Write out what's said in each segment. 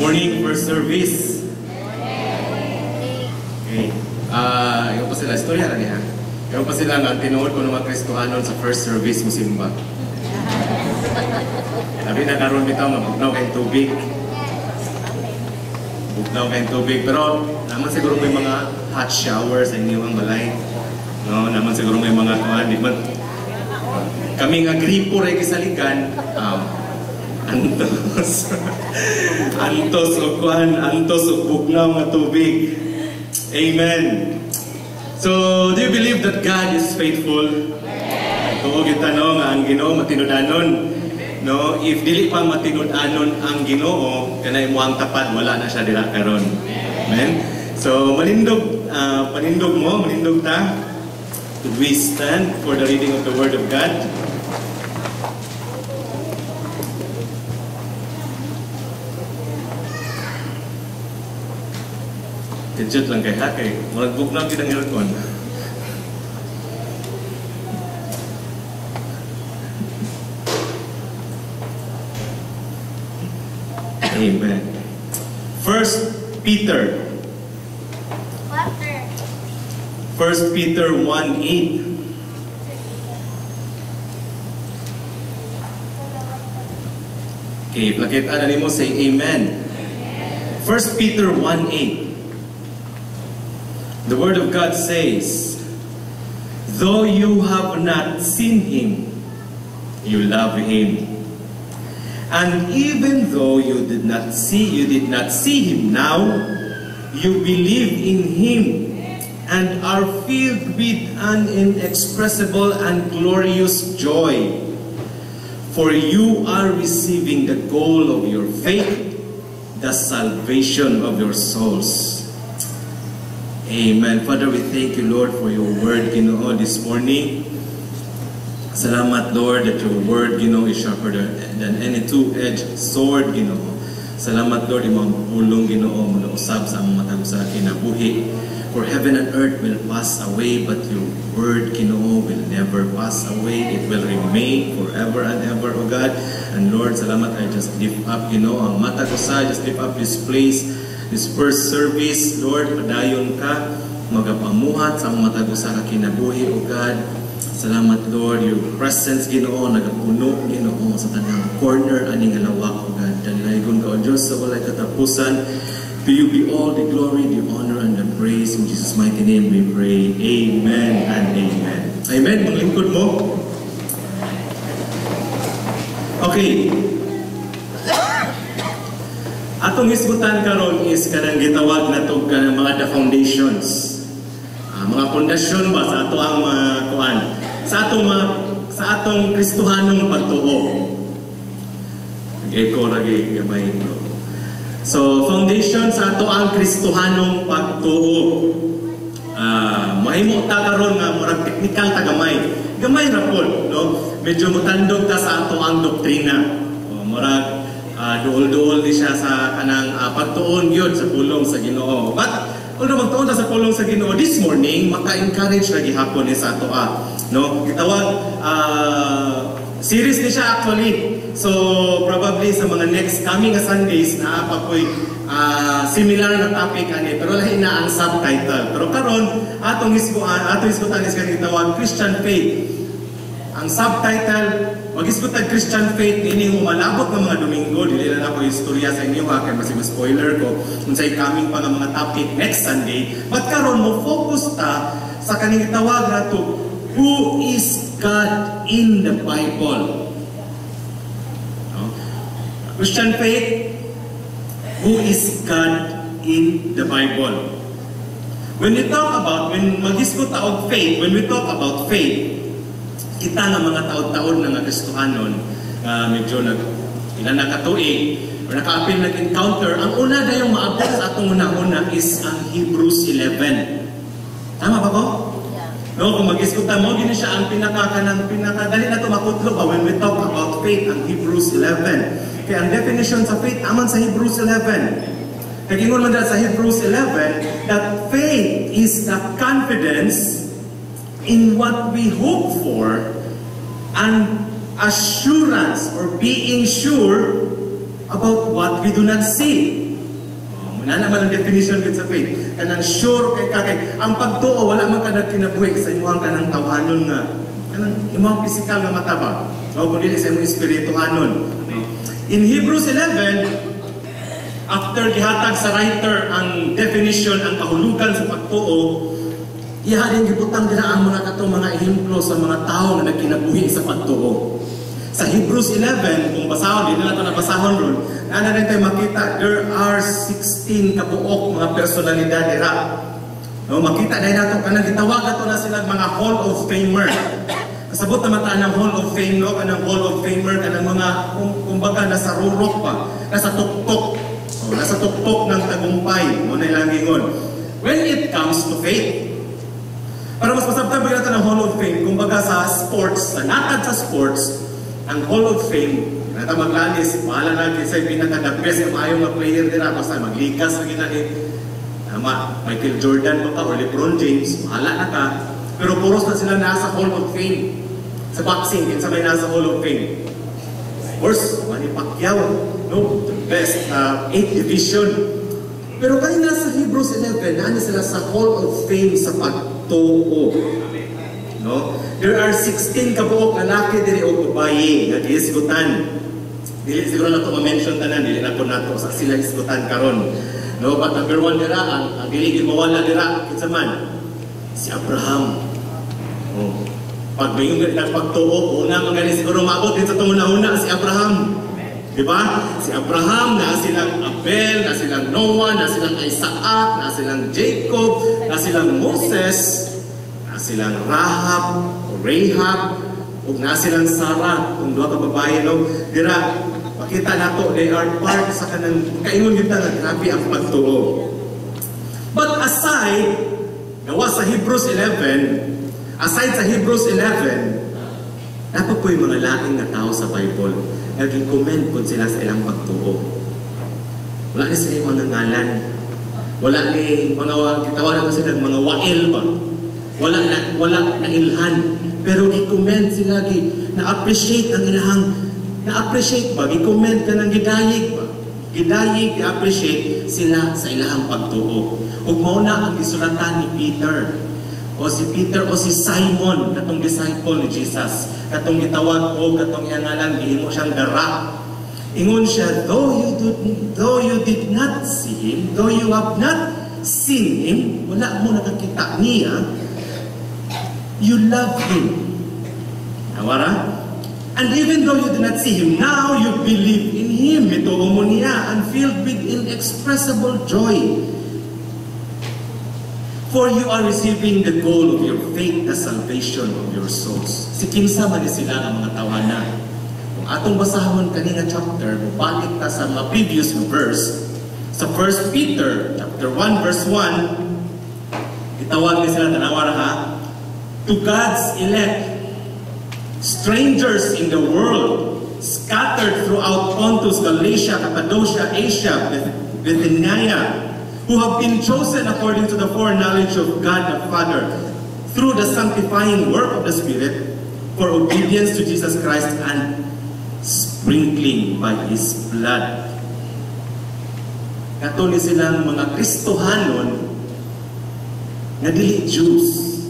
Morning, first service. Okay. Yung pa sila, istorya na niya. Yung pa sila nga, tinuod ko ng mga Kristohanon sa first service mo simba. Sabi na karon bitaw nga bugnaw kayong tubig. Bugnaw kayong tubig. Pero naman siguro may mga hot shower sa inyong balay. No, naman siguro may mga kuan, di man kami nga gripo ra gisaligan. Antos. Antos og kuan, antos og bugnaw nga tubig. Amen. So, do you believe that God is faithful? Tuo kita, no, nga ang Ginoo matinud-anon. No, if dili pa matinud-anon ang Ginoo, kanay mo ang tapad, wala na siya dira karon. Amen. So, malindog, panindog mo, malindog ta. Could we stand for the reading of the Word of God? Kajut lang kay ha, kay murag bugnaw gid ang aircon. Amen. First Peter. First Peter 1:8. Okay, plakita na nimo, say amen. First Peter 1:8. The Word of God says, "Though you have not seen Him, you love Him. And even though you did not see Him now, you believe in Him and are filled with an inexpressible and glorious joy. For you are receiving the goal of your faith, the salvation of your souls." Amen. Father, we thank you, Lord, for your word, Ginoo, this morning. Salamat, Lord, that your word, Ginoo, is sharper than any two-edged sword, Ginoo. Salamat, Lord, imong pulong, Ginoo, muna usab sa among matag sa kinabuhi. For heaven and earth will pass away, but your word, Ginoo, will never pass away. It will remain forever and ever, O God. And Lord, salamat, I just lift up, Ginoo, ang matag usa, just lift up this place, this first service, Lord, padayon ka, magapamuhat sa among matag usa ka kinabuhi, O God. Salamat, Lord, your presence, Ginoo, nagapuno, Ginoo, sa tanang corner ani nga lawak, O God. Dalaygon ka, O Diyos, sa walay katapusan. To you be all the glory, the honor, and the praise. In Jesus' mighty name we pray. Amen and amen. Amen. Maglingkod mo. Okay. Atong hisgutan karon is kanang gitawag nato kanang mga the foundations. Mga pundasyon ba sa ato ang mga kuan, sa atong Kristohanong pagtuo. Nag-echo lagi gamay, no. So, foundation sa ato ang Kristohanong pagtuo. Mahimo ta karon nga murag technical ta gamay. Gamay ra pod, no? Medyo mutandog ta sa ato ang doktrina. O, murag duol-duol ni siya sa kanang pagtuon gyud sa pulong sa Ginoo. But although magtuon ta sa pulong sa Ginoo this morning, maka-encourage ra gihapon ni sa ato, no? Gitawag series ni siya actually. So probably sa mga next coming nga Sundays naa pa ko'y similar na topic ani, pero lahi na ang subtitle. Pero karon atong hisgutan is kanang gitawag Christian Faith. Ang subtitle, mag-isgutan Christian Faith niining umalabot ng mga Domingo. Dili na ako istorya sa inyo ha, kay masig spoiler ko unsay coming pa nga mga topic next Sunday. But karon mo focus ta sa kaning gitawag nato, Who is God in the Bible? No? Christian Faith, who is God in the Bible? When we talk about, when mag-isgot ta og faith, when we talk about faith, kita nga mga taon-taon na nga Kristohanon, medyo nag ilan na katuig, or nakaapil nag-encounter, ang una na yung maabot sa atong una-una is ang Hebrews 11. Tama ba ko? Yeah. No, kung mag-iskuta mo, gini siya ang pinaka kanang pinaka dali na to makutlo ba when we talk about faith, ang Hebrews 11. Kaya ang definition sa faith aman sa Hebrews 11. Kaya ingon man dahil sa Hebrews 11 that faith is the confidence in what we hope for and assurance or being sure about what we do not see. Muna naman ang definition gid sa faith. Kanang sure kay ka, kay ang pagtuo, wala man ka nagkinabuhi sa imong kanang tawhanon nga kanang imong physical nga mata ba. O kundi sa imong espirituhanon. In Hebrews 11, after gihatag sa writer ang definition, ang kahulugan sa pagtuo, iha din gibutang dira ang mga katong mga ehemplo sa mga tao nga nagkinabuhi sa pagtuo. Sa Hebrews 11, kung basahon, di na nato nabasahon ron, na rin tayo makita, there are 16 kabuok mga personalidad dira. No, makita na nato kanang gitawag ato na sila mga Hall of Famer. Kasabot naman ta ng Hall of Fame, no? Kanang Hall of Famer, kanang mga, kumbaga, nasa rurok pa, nasa tuktok. Oh, nasa tuktok ng tagumpay, mo na ilang ingon. When it comes to faith, para mas masabtan ba natin ang Hall of Fame, kumbaga sa sports, sa natad sa sports, ang Hall of Fame, nata maglanis, bahala na kinsa pinaka the best nga maayo nga player dira, basta maglikas lagi na ni tama, Michael Jordan ba ka or LeBron James, bahala na ka. Pero puros na sila nasa Hall of Fame. Sa boxing, kinsa may nasa Hall of Fame? Of course, Manny Pacquiao, no? The best, 8th division. Pero kaya nasa Hebrews 11, naa sila sa Hall of Fame sa pagtuo. No? There are 16 kabuok lalaki diri o babaye nga gihisgutan. Dili siguro nato ma-mention tanan, dili na po nato sa sila hisgutan karon. No, but number one dira, ang dili gid mawala dira, kinsa man? Si Abraham. Oh. Pag may nagpagtuo, una man gani siguro maabot din sa tunguna-una si Abraham. Di ba? Si Abraham, na silang Abel, na silang Noah, na silang Isaac, na silang Jacob, na silang Moses, na silang Rahab o Rahab, ug na silang Sarah, kung duha ka babae, no? Dira, makita nato, they are part sa kanang kaingon gyud ta nga grabe ang pagtuo. But aside, gawa sa Hebrews 11, aside sa Hebrews 11, dapat po yung mga laing nga tao sa Bible, naging comment po sila sa ilang pagtuo. Wala ni sila mga ngalan. Wala ni mga gitawag na sila mga wail ba. Wala na ilhan. Pero gi-commend sila, gi na-appreciate ang ilahang, na-appreciate ba, gi-commend ka ng gidayig ba. Gidayig, i-appreciate sila sa ilahang pagtuo. Ug mao na ang gisulatan ni Peter. O si Peter o si Simon, katong disciple ni Jesus, katong gitawag o katong iyang ngalan gihimo siyang dara. Ingon siya, though you did not see him, though you have not seen him, wala mo nakakita niya, you love him. Awara? And even though you do not see him now, you believe in him. Ituo mo niya and filled with inexpressible joy. For you are receiving the goal of your faith, the salvation of your souls. Si kinsa man ni sila ang mga tawana. Kung atong basahon kani nga chapter, mubalik ta sa mga previous verse, sa 1 Peter chapter 1 verse 1, gitawag ni sila, tanawa ra ha, to God's elect, strangers in the world, scattered throughout Pontus, Galatia, Cappadocia, Asia, Bithynia, who have been chosen according to the foreknowledge of God the Father, through the sanctifying work of the Spirit, for obedience to Jesus Christ and sprinkling by His blood. Kato ni silang mga Kristohanon nga dili Jews.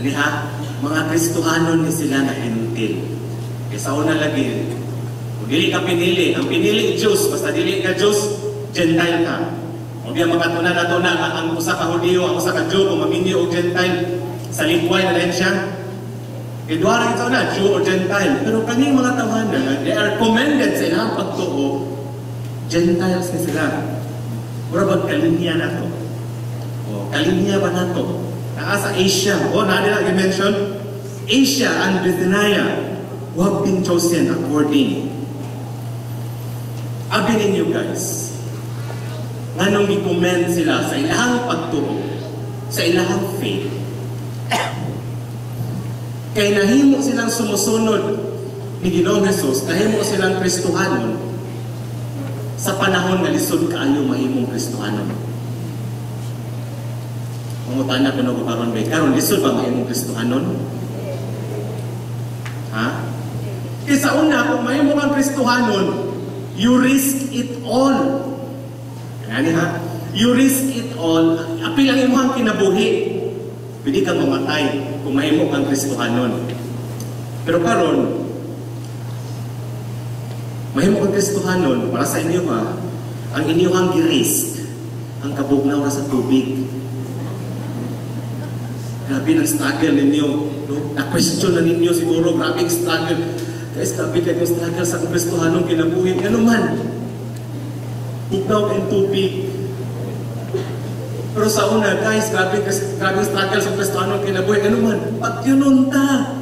Ani ha? Mga Kristohanon ni sila nga Hentil. Kaysa una lagi, kung dili ka pinili, ang pinili Jews, basta dili ka Jews, Gentile ka. O biya makatunan nato na nga ang usa ka Hudiyo, ang usa ka Jew, kung maminyo og Gentile, sa likway na din siya. Kay duha ra ito na, Jew or Gentile. Pero kaning mga tawanan, they are commended sa ilang pagtuo, Gentiles ni sila. Mura bag kalinya na to? O, kalinya ba na to? Naa sa Asia, o, na nila i-mention, Asia and Bithynia, who have been chosen according. Abi ninyo guys, nganong i-commend sila sa ilang pagtuo, sa ilang faith. Kay nahimo silang sumusunod ni Ginoong Jesus, nahimo silang Kristohanon sa panahon nga lisod kaayo mahimong Kristohanon. Pangutana ko ko karon bay, karon lisod ba mahimong Kristohanon? Ha? Kay sa una, kung mahimo kang Kristohanon, you risk it all. Ngani ha? You risk it all, apil ang imong kinabuhi. Pwede kang mamatay kung mahimo kang Kristohanon. Pero karon, mahimo kang Kristohanon, para sa inyo ha, ang inyong gi-risk, ang kabugnaw ra sa tubig. Grabe ng struggle ninyo. No? Na-question na ninyo siguro, grabe ang struggle. Guys, grabe kayo struggle sa Kristohanong kinabuhi. Ano man? Bugnaw ang tubig. Pero sa una, guys, grabe, grabe struggle sa Kristohanong kinabuhi. Ano man? Patyunon ta.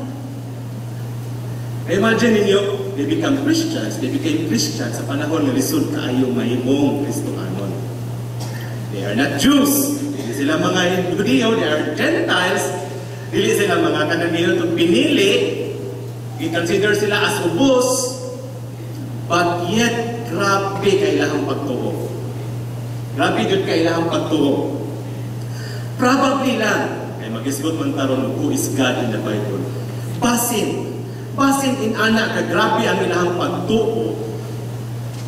Imagine ninyo, they become Christians, they became Christians sa panahon nga lisod kaayo mahimong Kristohanon. They are not Jews. Dili sila mga Judio, they are Gentiles. Dili sila mga kananeo to pinili. I-consider sila as ubos. But yet, grabe kay ilahang pagtuo. Grabe jud kay ilahang pagtuo. Probably lang, kay magisgot man taron who is God in the Bible. Basin in ana ka grabe ang ilahang pagtuo,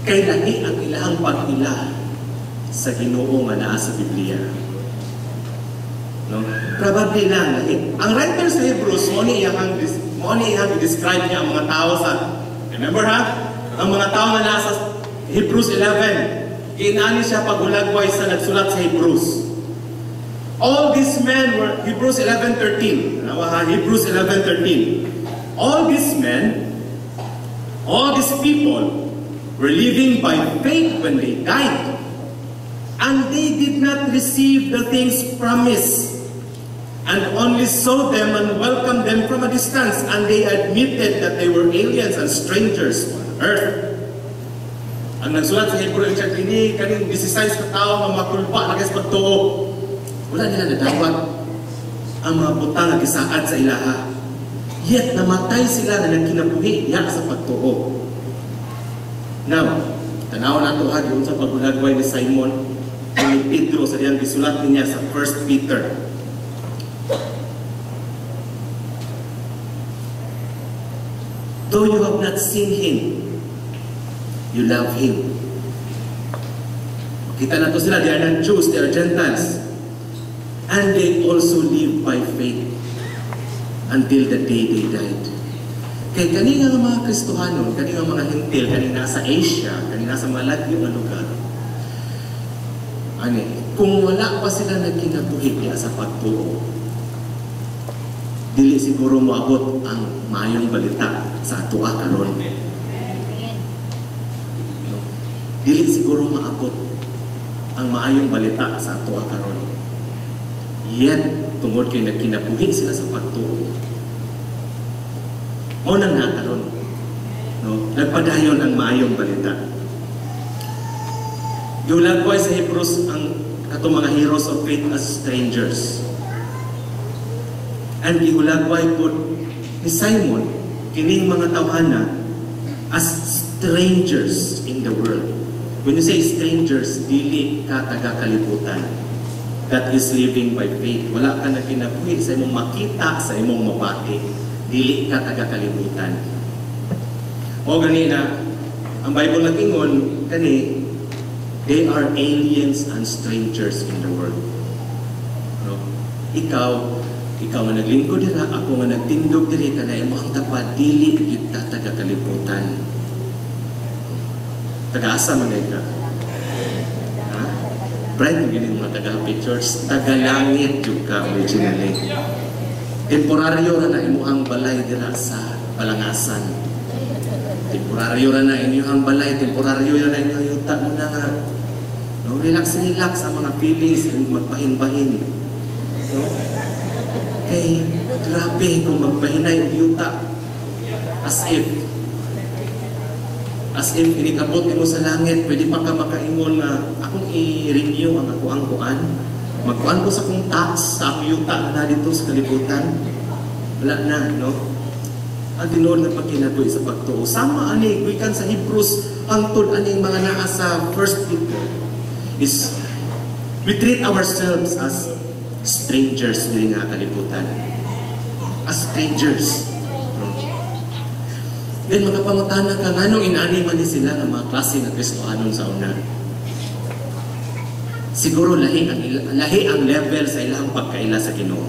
kay lahi ang ilahang pag-ila sa Ginoo nga naa sa Biblia. No? Probably lang lahi. Ang writer sa Hebrews mo ni iyang i-describe niya ang mga tao sa, remember ha? Ang mga tao nga nasa Hebrews 11, giinani siya paghulagway sa nagsulat sa Hebrews. All these men were, Hebrews 11:13. Tanawa ha, Hebrews 11:13. All these men, all these people were living by faith when they died. And they did not receive the things promised, and only saw them and welcomed them from a distance, and they admitted that they were aliens and strangers on earth. Ang nagsulat sa Hebrew siya, kini kaning 16 ka tawo nga makulpa na sa pagtuo. Wala nila nadawat ang mga butang nga gisaad sa ilaha. Yet namatay sila na nagkinabuhi diha sa pagtuo. Now, tanaw nato ha sa paghulagway ni Simon ni Pedro sa iyang gisulat niya sa 1 Peter. Though you have not seen Him, you love Him. Kita na to sila, they are not Jews, they are Gentiles. And they also live by faith until the day they died. Kay kani nga mga Kristohanon, kani nga mga Hentil, kani nasa Asia, kani nasa malagyo nga lugar, ani, kung wala pa sila nagkinabuhi diha sa pagtuo, dili siguro moabot ang maayong balita sa atoa karon. No? Dili siguro maabot ang maayong balita sa atoa karon. Yet, tungod kay nagkinabuhi sila sa pagtuo, mao nang nakaron, no? Nagpadayon ang maayong balita. Giulagway sa Hebrews ang katong mga heroes of faith as strangers. And gihulagway pod ni Simon kining mga tawhana as strangers in the world. When you say strangers, dili ka taga-kalibutan. That is living by faith. Wala ka na kinabuhi sa imong makita, sa imong mabati. Dili ka taga-kalibutan. O gani na, ang Bible nag-ingon, kani, they are aliens and strangers in the world. No? Ikaw nga naglingkod dira, ako nga nagtindog diri, kana imong tapad, dili kita taga-kalibutan. Taga-asa man ka? Ha? Bright mo gini mga taga-Happy Church, taga-langit jud ka originally. Temporaryo ra na imuhang balay dira sa Balangasan. Temporaryo ra na inyong balay, temporaryo ra na inyong yuta mo na nga. No, relax, relax ang mga feelings, magbahin-bahin. No? Kay grabe kung magbahinay og yuta. As if inikabot nimo sa langit, pwede pa ka makaingon nga akong i-renew ang ako ang kuan. Magkuan ko sa akong tax sa akong yuta na dito sa kalibutan. Wala na, no? Ang tinuod nga pagkinabuhi sa pagtuo. Sama ani gikan sa Hebrews hangtod aning mga naa sa 1 Peter is we treat ourselves as strangers diri nga kalibutan. As strangers. No? Then makapangutana ka nganong inani man ni sila nga mga klase nga Kristohanon sa una. Siguro lahi ang level sa ilang pagkaila sa Ginoo.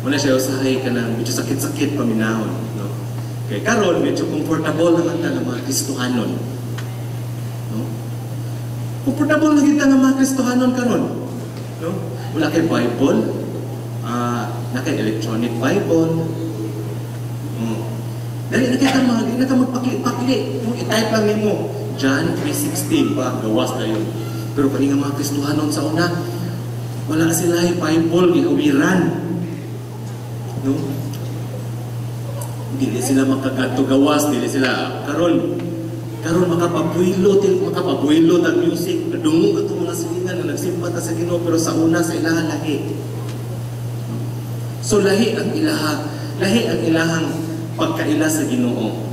Muna siya usahay kanang medyo sakit-sakit paminahon, no? Kay karon medyo comfortable naman ta nga mga Kristohanon. No? Comfortable na kita nga mga Kristohanon karon. No? Wala kay Bible, na kay electronic Bible. Dali na kita mag, na ka magpakli-pakli. Kung i-type lang nimo John 3:16 pa, gawas na yun. Pero kani nga mga Kristohanon sa una, wala sila ay Bible, gihawiran. No? Dili sila makagadto gawas, dili sila karon karon makapabuelo til makapabuelo tag music, nadungog ato mga silingan na nagsimba ta sa Ginoo, pero sa una sa ilaha lahi. So lahi ang ilahang pagkaila sa Ginoo.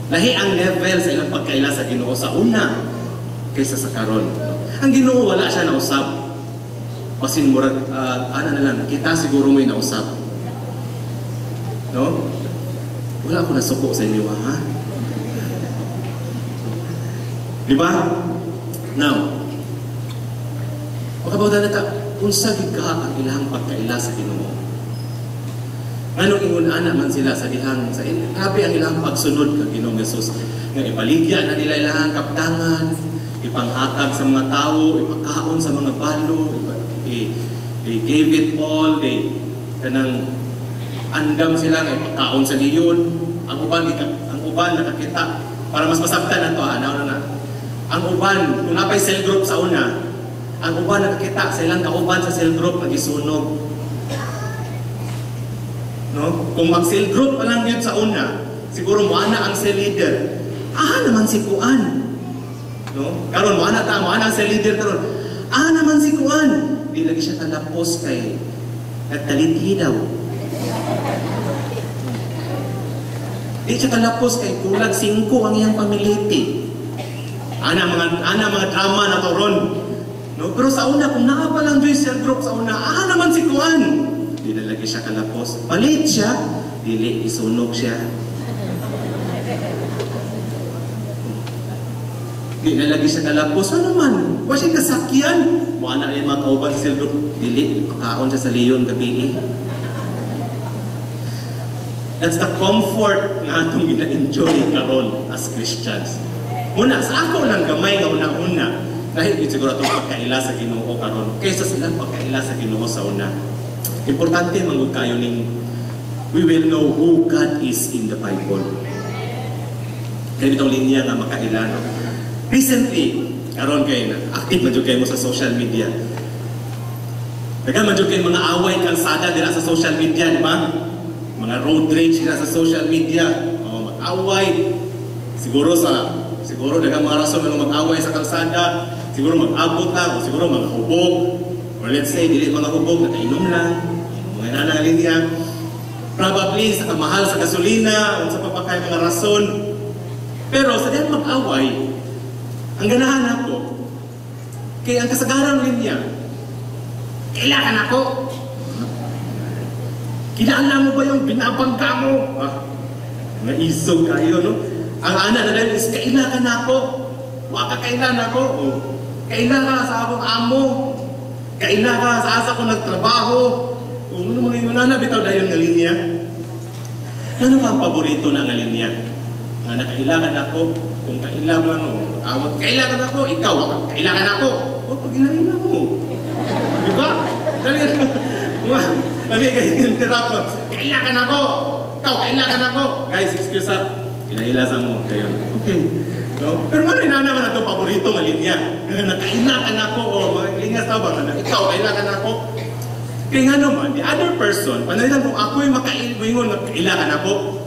Lahi ang level sa ilang pagkaila sa Ginoo sa una kaysa sa karon. Ang Ginoo, wala siya nausab. Basin murag ana na lang kita siguro may nausab. No? Wala ko nasuko sa inyo, ha? Di ba? Now, makabaw na ta, unsa gid ka ang ilang pagkaila sa Ginoo? Nganong ingon ana man sila sa dihang sa grabe ang ilang pagsunod kang Ginoong Hesus nga ibaligya na nila ilang kaptangan, ipanghatag sa mga tao, ipakaon sa mga balo, they gave it all, they kanang andam sila nga ipakaon sa leon. Ang uban nakakita para mas masabtan nato, ana na. Ang uban, kung napay cell group sa una, ang uban nakakita sa ilang kauban sa cell group nga gisunog. No? Kung mag cell group pa lang yun sa una, siguro mo ana ang cell leader. Ah, naman si Kuan. No? Karon mo ana ta, mo ana ang cell leader karon. Ah, naman si Kuan. Di lagi siya kalapos kay nagtalitli daw. Di siya kalapos kay kulag 5 ang iyang pamiliti. Ana mga drama na to ron. No? Pero sa una, kung naa pa lang joy cell group sa una, ah naman si Kuan. Di na lagi siya kalapos. Palit siya, dili isunog siya. Di na lagi siya kalapos. Ano man? Wa siya kasakyan. Wala na yung mga kauban sa cell group. Dili, pakaon siya sa leon gabi eh. That's the comfort nga atong gina-enjoy karon as Christians. Muna, sa ako lang gamay nga una-una, dahil yun siguro atong pagkaila sa Ginoo karon kaysa silang pagkaila sa Ginoo sa una. Importante manggod kayo ning we will know who God is in the Bible. Kaya itong linya nga makaila, no? Recently, karon kay na active man jud kayo mo sa social media. Daghan man jud kay mga away kalsada dira sa social media, di ba? Mga road rage dira sa social media, o mag-away. Siguro daghang mga rason nga mag-away sa kalsada, siguro mag-abot lang, o siguro mga hubog, or let's say dili mga hubog, nakainom lang, mga nana linya. Probably sa kamahal sa gasolina, o sa papakay mga rason. Pero sa dihang mag-away, ang ganahan ako, kay ang kasagarang linya, kailangan ako. Kilala mo ba yung binabangga mo? Ah, naisog kayo, no? Ang ana na dahil is, kailangan ako. Wa ka kailangan ako. Oh. Kailangan sa akong amo. Kailangan sa asa ko nagtrabaho. Kung ano mga yun, na bitaw dayon nga linya. Ano ba ang paborito na nga linya? Nga nakailangan ako, kung kailangan mo, awat, kailangan ako, ikaw, kailangan ako. O, pag inahin mo. Di ba? Dali, dali kayo interrupt. Kailangan ako! Ikaw, kailangan ako! Guys, excuse up. Kinailasan mo kayo. Okay. No? Pero ano yung naman na ito, paborito nga linya? Nakailangan ako, o mga linya sa ba? Ikaw, kailangan ako. Kaya nga naman, the other person, panalitan kung ako'y makaingon na kailangan ako,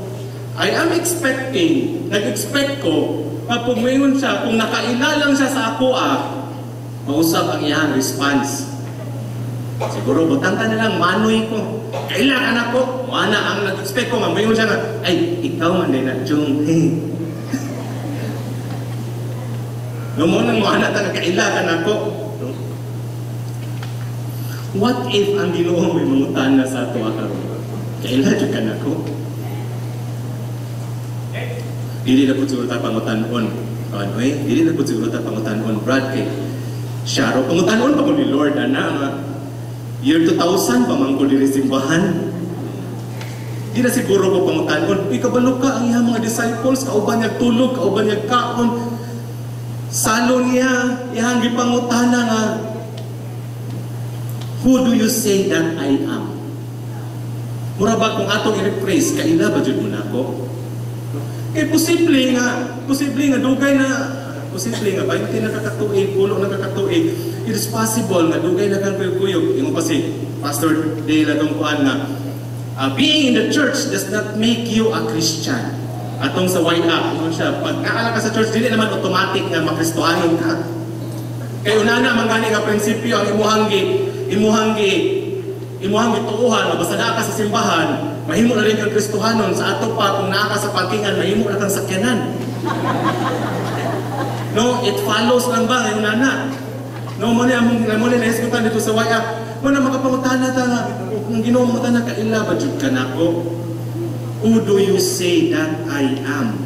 I am expecting, nag-expect ko, na pag muingon siya, kung nakaila lang siya sa ako, mausap ang iyang response. Siguro, butang ka na lang, manoy ko. Kailangan ako. Wala ang nag-expect ko, nga muingon siya nga, ay, ikaw man din na, Jung. No mo nang muana ta nga kailangan ako. No? What if ang Ginoo may mangutana sa ato karon? Kaila jud ka nako? Dili na pud siguro ta pangutan-on. Ano eh? Dili na pud siguro ta pangutan-on, Brad, kay Siya raw pangutanon pa ko ni Lord ana nga year 2000 pa man ko diri simbahan. Di na siguro ko pangutanon, "Uy, kabalo ka ang iyang mga disciples, kauban niya tulog, kauban niya kaon." Salo niya, iyang gipangutana nga, "Who do you say that I am?" Mura ba kung atong i-rephrase, "Kaila ba jud mo nako?" Kay posible nga dugay na, posible nga 20 na kakatuig, pulo na kakatuig, it is possible nga dugay na kang kuyog. Ingon pa si Pastor Dale atong kuan nga, being in the church does not make you a Christian. Atong sa White App, ingon siya, pag naala ka sa church, dili naman automatic nga makristohanon ka. Kay una na man gani nga prinsipyo ang imuhang gituohan, basta naa ka sa simbahan, mahimo na rin kang Kristohanon. Sa ato pa, kung naa ka sa parkingan, mahimo na kang sakyanan. No, it follows lang ba ngayon nana? No, mo ni among mo ni nahisgutan dito sa waya. Mo na makapangutana ta nga kung Ginoo mangutana, "Kaila ba jud ka nako?" "Who do you say that I am?"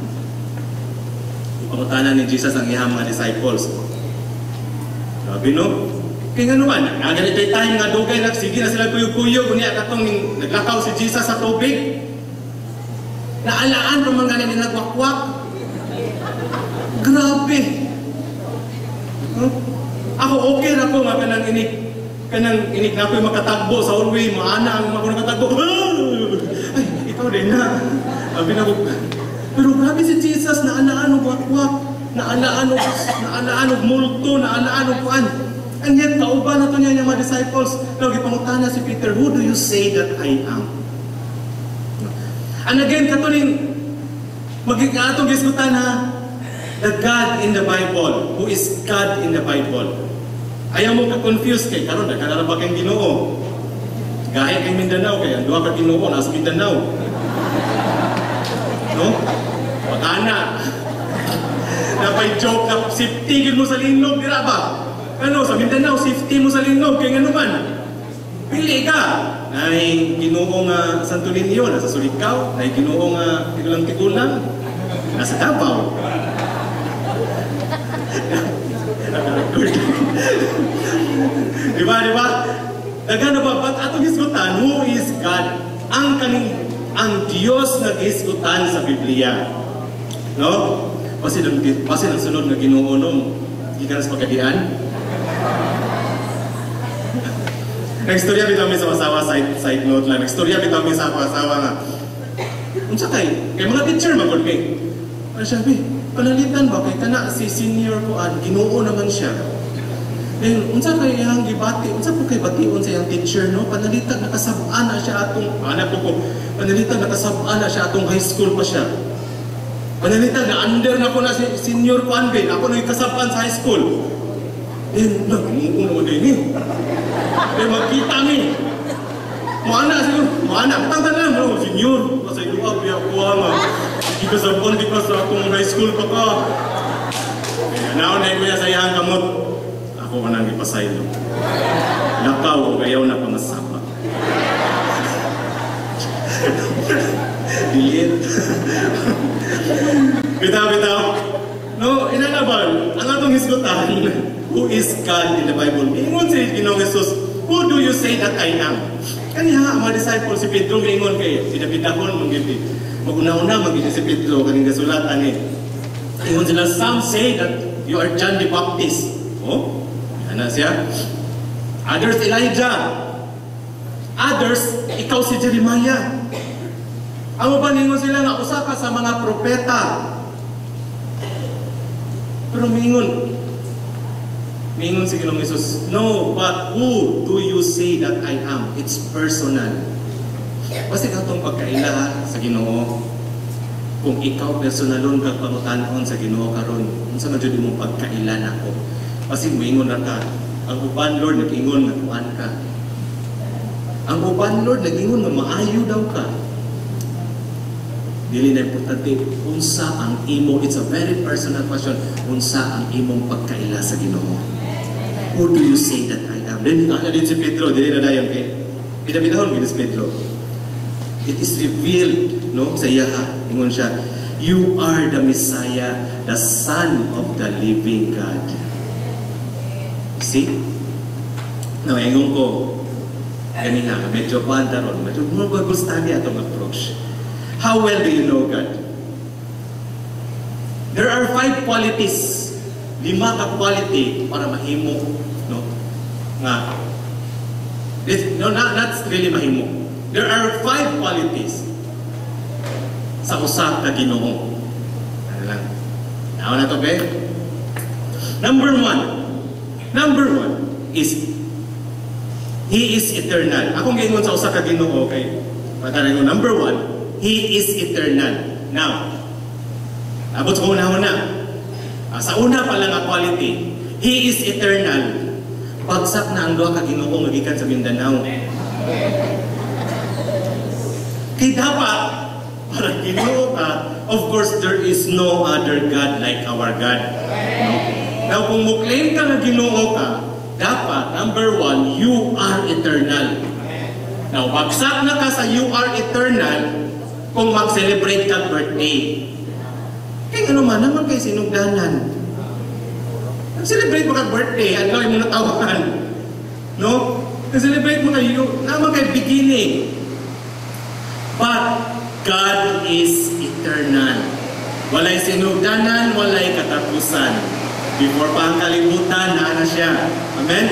Pangutana ni Jesus ang iyang mga disciples. Grabe, no? Kaya nga naman, nga ganito yung time nga dugay na, sige na sila kuyog-kuyog, unya katong naglakaw si Jesus sa tubig. Naalaan pa man gani nila wakwak. Grabe. Huh? Ako okay ra ko nga kanang inig na ako'y makatagbo sa hallway, maana ang mga nakatagbo. "Ay, ikaw din na." Sabi na ko, pero grabe si Jesus, naalaan og wakwak, naalaan og multo, naalaan og kuan. And yet, kauban na to niya yung mga disciples. Now, gipangutana si Peter, "Who do you say that I am?" And again, katuning, maging atong gisgutan ha, the God in the Bible. Who is God in the Bible? Ayaw mo ka-confuse kay karon daghan na ba kang Ginoo? Gahi kay Mindanao kay ang duha ka Ginoo nasa Mindanao. No? Pagana. Napay joke na safety gid mo sa linog dira ba? Ano sa Mindanao, safety mo sa linog kay ngano man? Pili ka. Nay Ginoo nga Santo Niño nasa Surigao, nay Ginoo nga tigulang-tigulang nasa Davao. Naka-record. Di ba, di ba? Daghan na ba? But atong hisgutan, who is God? Ang kaning ang Dios nga gihisgutan sa Biblia. No? Basin ang sunod nga Ginoo no, gikan sa pagkadian. Nagstorya bitaw mi sa asawa, side note lang. Nagstorya bitaw mi sa ako asawa nga. Unsa kay? Kay mga teacher man gud mi. Ano siya, "Bi, panalitan ba kay kana si senior ko an, Ginoo naman siya. Then unsa kay iyang gibati? Unsa po kay bation sa iyang teacher, no? Panalitan nakasab-an na siya atong ana po ko. Panalitan nakasab-an na siya atong high school pa siya. Panalitan na under na ko na si senior ko an be. Ako na kasab-an sa high school. Then, no, Ginoo naman din eh. Kaya magkita mi. Moana siguro, moana, tang tanan no, senior, sa iluwa biya ko nga. Di ka sa di ka sa atong high school pa ka." Kaya naon na kuya sa iyang kamot. Ako ka nang ipasaylo. Lakaw o gayaw na pangasapa. Delete. Bitaw, bitaw. No, inalaban, ang atong hisgutan, who is God in the Bible? Ingon si Ginoong Jesus, "Who do you say that I am?" Kanya, ang mga disciples, si Pedro ingon kay, bidabidahon mong gibi. Maguna-una, magiging si Pedro, kaning gasulat, ani. Ingon sila, "Some say that you are John the Baptist." Oh, ana siya. "Others, Elijah. Others, ikaw si Jeremiah." Ang uban ningon sila nga usa ka sa mga propeta. Pero miingon si Ginoong Jesus, "No, but who do you say that I am?" It's personal. Basta katong pagkaila sa Ginoo, kung ikaw personalon kag pangutanon sa Ginoo karon, unsa man jud imong pagkaila nako? Kasi moingon ra ka, "Ang uban, Lord, nag-ingon nga kuan ka. Ang uban, Lord, nag-ingon nga maayo daw ka." Dili na importante unsa ang imo, it's a very personal question, unsa ang imong pagkaila sa Ginoo. "Who do you say that I am?" Then ana din si Pedro, dili na dayon kay bidabidahon gid si Pedro. It is revealed, no, sa iya, ingon siya, "You are the Messiah, the Son of the living God." See? Now, ingon ko, ganina, medyo kuan ron, medyo more Bible study atong approach. How well do you know God? There are five qualities, lima ka quality para mahimo, no? Nga, this, no, not really mahimo. There are five qualities sa usa ka Ginoo. Ano lang? Now na to, be? Number one. Number one is He is eternal. Akong giingon sa usa ka Ginoo kay pagkaran, number one, He is eternal. Now, abot sa una-una. Sa una pa lang nga quality, He is eternal. Bagsak na ang duha ka Ginoo nga gikan sa Mindanao. Kay dapat para Ginoo ka, of course there is no other God like our God. No? Now kung mo claim ka nga Ginoo ka, dapat number one, you are eternal. Now, bagsak na ka sa you are eternal kung mag-celebrate ka birthday. Kaya ano man, naman kay sinugdanan. Nag-celebrate mo ka birthday, ano mo natawagan? No? Nag-celebrate mo kayo, naman kay beginning. But God is eternal. Walay sinugdanan, walay katapusan. Before pa ang kalibutan, naa na siya. Amen?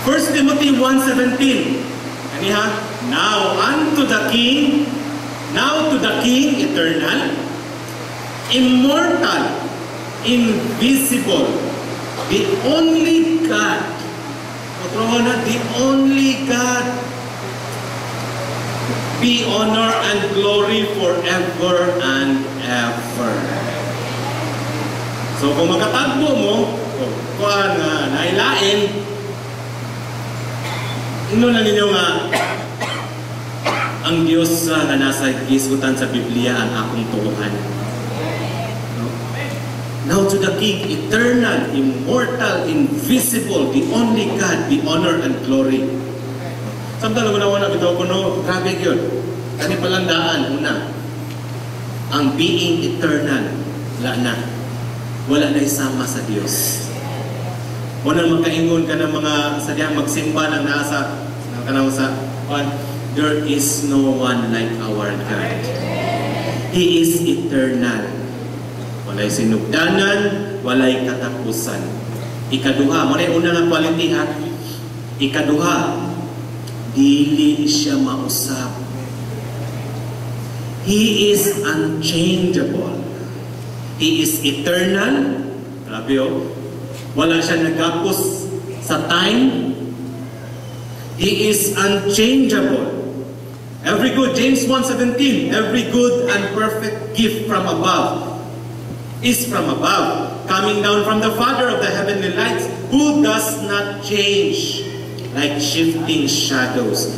1 Timothy 1:17. Kaniha, now unto the King, now to the King eternal, immortal, invisible, the only God. Otro na, the only God, be honor and glory forever and ever. So kung makatagbo mo, o kuan nga nailain, ino na ninyo nga ang Dios sa nga nasa gisgutan sa Biblia ang akong tuohan. No? Now to the King, eternal, immortal, invisible, the only God, be honor and glory. Samtang na bitaw ko, no, grabe yun. Kani palang daan, una. Ang being eternal, wala na. Wala na isama sa Dios. Wala magkaingon ka ng mga sadyang magsimba ng nasa kanang sa one, there is no one like our God. He is eternal. Walay sinugdanan, walay katapusan. Ikaduha, mo na una nga quality ha. Ikaduha, dili siya mausap. He is unchangeable. He is eternal. Grabe oh. Wala siya nagapos sa time. He is unchangeable. Every good, James 1:17, every good and perfect gift from above is from above, coming down from the Father of the heavenly lights, who does not change like shifting shadows.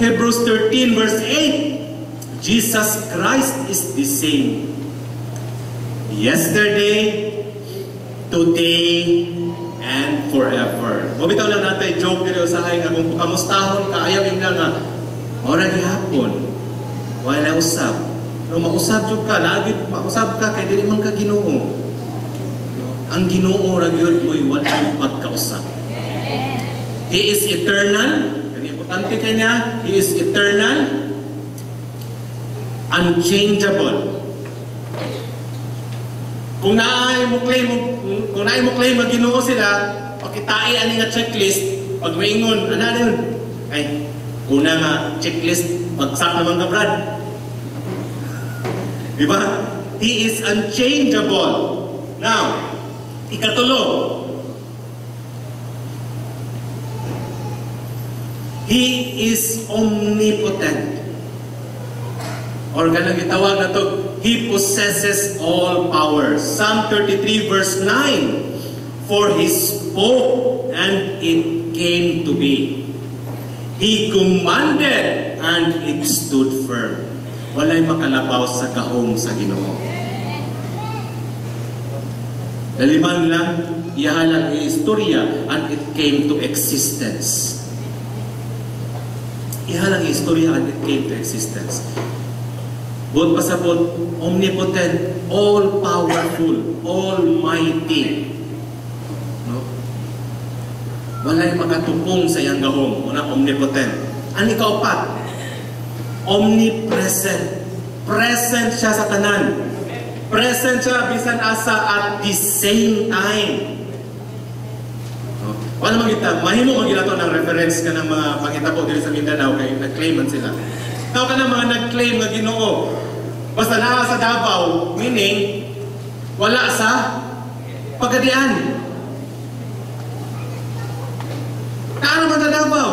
Hebrews 13 verse 8, Jesus Christ is the same yesterday, today, and forever. Mabitaw lang natin joke dito sa nga kung kamustahon ka, ayaw yung nga, ora gihapon, wala usab. No, mausab jud ka, lagi mausab ka kay dili man ka Ginoo. No, ang Ginoo ra gyud mo'y walay pagkausab. He is eternal. Kani importante kanya, He is eternal, unchangeable. Kung naay mo claim nga Ginoo sila, pakitai ani nga checklist, pag maingon, ana na yun? Ay, una nga checklist, bagsak naman ka, Brad. Di ba? He is unchangeable. Now, ikatulo, He is omnipotent. Or ganang gitawag na to, He possesses all power. Psalm 33 verse 9, for He spoke and it came to be. He commanded and it stood firm. Walay makalabaw sa gahom sa Ginoo. Daliman lang, iyahalang istorya and it came to existence. Ihalang istorya and it came to existence. Buot pasabot, omnipotent, all-powerful, almighty. No? Walay makatupong sa iyang gahom. Una, omnipotent. Ang ikaupat, omnipresent. Present siya sa tanan. Present siya bisan asa at the same time. No? Wala man kita, mahimo man gid ng reference ka ng mga panghitabo diri sa Mindanao kay nag-claim man sila. Tao ka ng mga nag-claim nga Ginoo. Basta naa sa Davao, meaning wala sa Pagadian. Kaano man sa Davao?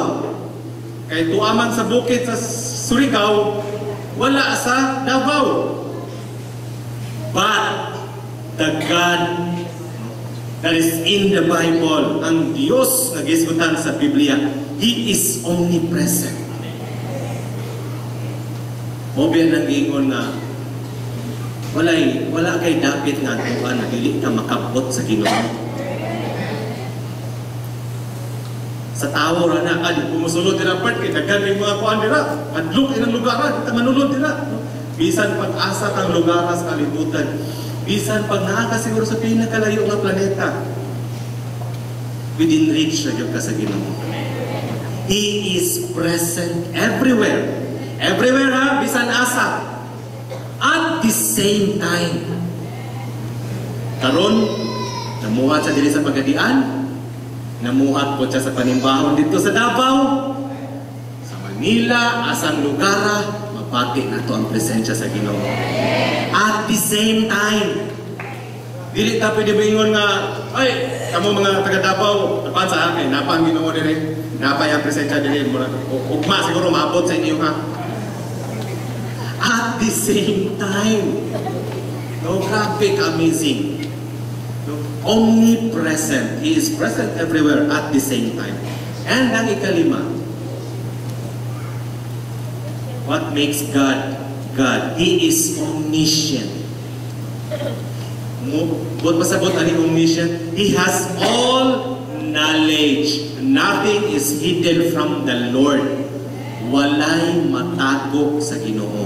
Kay tuaman sa bukid sa Surigao, wala sa Davao. But the God that is in the Bible, ang Diyos na gisgutan sa Biblia, He is omnipresent. Mao biya nang giingon nga wala kay dapit nga adtuan na dili ka makabot sa Ginoo. Sa tawo ra na adi pumusulod dira part kay daghan may mga kuan dira. Adlok inang lugar ra, kita manulod dira. Bisan pag-asa kang lugar sa kalibutan, bisan pag naa ka siguro sa pinakalayo nga planeta, within reach na gyud ka sa Ginoo. He is present everywhere. Everywhere ha, bisan asa. At the same time. Karon, namuhat siya diri sa Pagadian, namuhat po siya sa panimbahon dito sa Davao, sa Manila, asang lugar, mapati na to ang presensya sa Ginoo. At the same time, dili ta pwede maingon nga, ay, kamo mga taga Davao, napan sa akin, napa ang Ginoo diri, napa yung presensya diri, ugma siguro maabot sa inyo ha. At the same time, no, grabe ka amazing. No, omnipresent. He is present everywhere at the same time. And ang ikalima, what makes God God? He is omniscient. Buot pasabot ani omniscient? He has all knowledge. Nothing is hidden from the Lord. Walay matago sa Ginoo.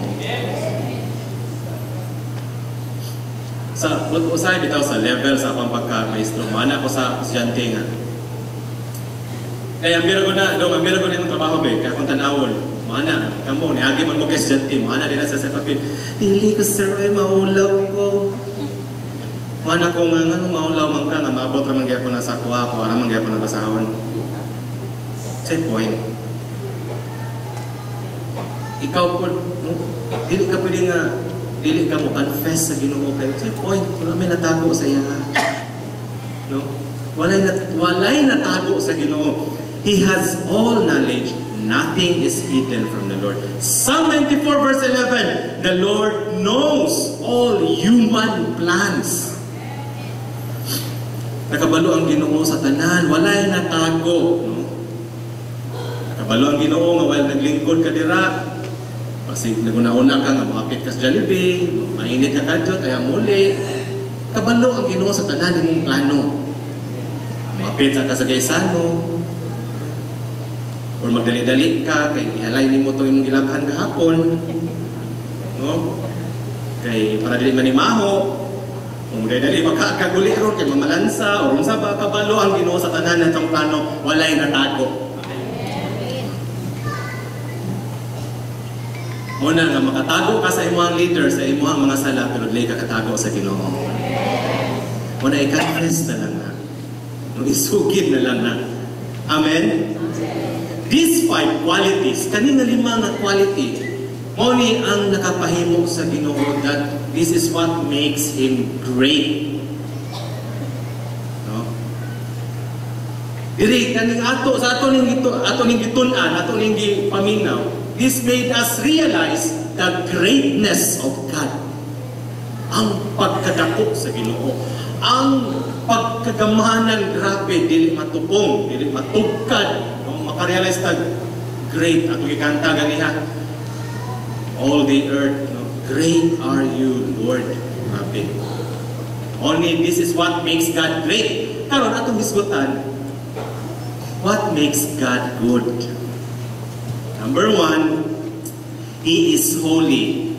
Sa usay bitaw sa level sa akong pagka-maestro, mana ko sa estudyante nga. Kaya ang biro ko na, dong, ang biro ko na yung trabaho be, kaya akong tanawon, mana, kamo, niagi man mo kay estudyante, mana din na sa papel. Dili ko sir, ay maulaw ko. Mana ko nga, nga maulaw man ka, nga maabot raman gyapon na sa kuha ko, raman gyapon na basahon. Say point. Ikaw po, no, dili ka pwede nga, dili ka mo confess sa Ginoo kayo. Say point, wala may natago sa iya. No? Walay natago sa Ginoo. He has all knowledge. Nothing is hidden from the Lord. Psalm 94 verse 11, the Lord knows all human plans. Nakabalo ang Ginoo sa tanan, walay natago. No? Nakabalo ang Ginoo nga while naglingkod ka dira, kasi naguna-una ka nga makapit ka sa Jollibee, mainit ka kadyo, kaya muli. Kabalo ang Ginoo sa tanan imong plano. Makapit ka sa Gaisano, or magdali-dali ka, kay ihalay nimo itong imong gilabhan kahapon. No? Kay para dili manimaho, kung magdali-dali makakaguli ron, kay mamalansa, or unsa ba, kabalo ang Ginoo sa tanan natong plano, walay natago. Muna nga makatago ka sa imong leader, sa imong mga sala, pero dili ka katago sa Ginoo. Muna i-confess na lang na. Isugid na lang na. Amen? These five qualities, kanina lima nga quality, mao ni ang nakapahimo sa Ginoo that this is what makes Him great. No? Diri kaning ato sa ato ning gito, ato ning gitun-an, ato ning gipaminaw. This made us realize the greatness of God. Ang pagkadako sa Ginoo, ang pagkagamanan, grabe, dili matupong, dili matugkad. No, makarealize tag great ato gikanta ganiha. All the earth, no, great are you, Lord. Grabe. Only this is what makes God great. Karon atong hisgutan, what makes God good? Number one, He is holy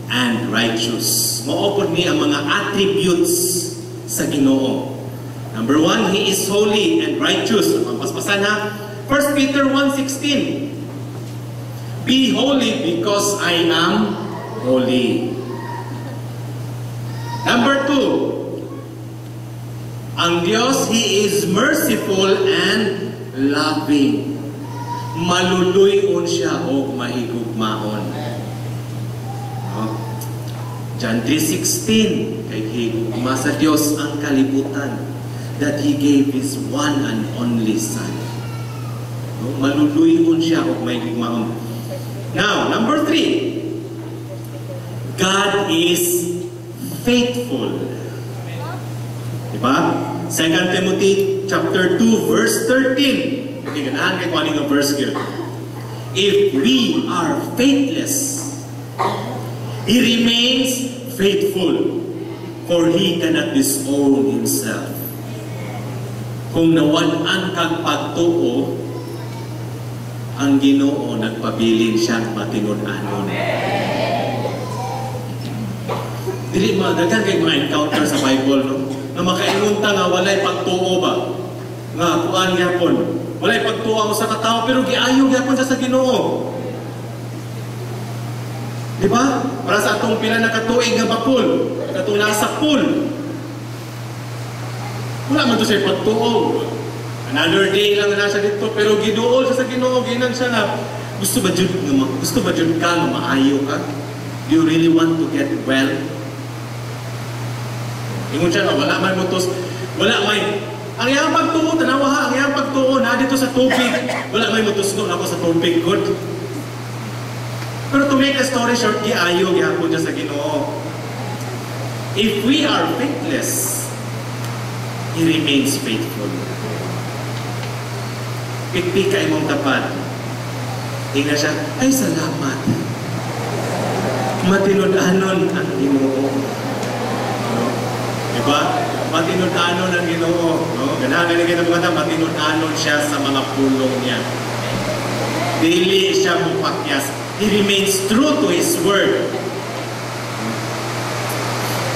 and righteous. Mao pod ni ang mga attributes sa Ginoo. Number one, He is holy and righteous. Ang paspasan ha. 1 Peter 1:16. "Be holy because I am holy." Number two, ang Diyos, He is merciful and loving. Maluluyon siya o mahigugmaon. No? John 3:16, "Kay higugma sa Diyos ang kalibutan that He gave His one and only Son." No? Maluluyon siya o mahigugmaon. Now, number three, God is faithful. Diba? 2 Timothy chapter 2 verse 13. Hindi ganahan kay kuan nga verse gyud. "If we are faithless, He remains faithful, for He cannot disown Himself." Kung nawad-an kag pagtuo, ang Ginoo nagpabilin siyang matinud-anon. Dili ma daghan kay mga encounter sa Bible, no, nga makaingon ta nga walay pagtuo ba? Nga kuan gyapon. Walay pagtuo ang usa ka tawo pero giayo gyapon siya sa Ginoo. Di ba? Para sa atong pila na katuig nga bakul, katong nasa pool. Wala man to siya pagtuo. Another day lang na siya dito pero giduol siya sa Ginoo, ginan siya nga gusto ba jud ka nga maayo ka? Do you really want to get well? Ingon siya nga wala man mo tos, wala may ang iyang pagtuo, tanawa ha, ang iyang pagtuo na dito sa tubig. Wala may motusno ako sa tubig, good. Pero to make a story short, giayo gihapon siya sa Ginoo. If we are faithless, He remains faithful. Pikpika imong tapat. Tingnan siya, "Ay, salamat. Matinud-anon ang Ginoo." No? Diba? Matinud-anon ang Ginoo. No? Ganahan gani kita mga matinud-anon siya sa mga pulong niya. Dili siya mupakyas. He remains true to His word.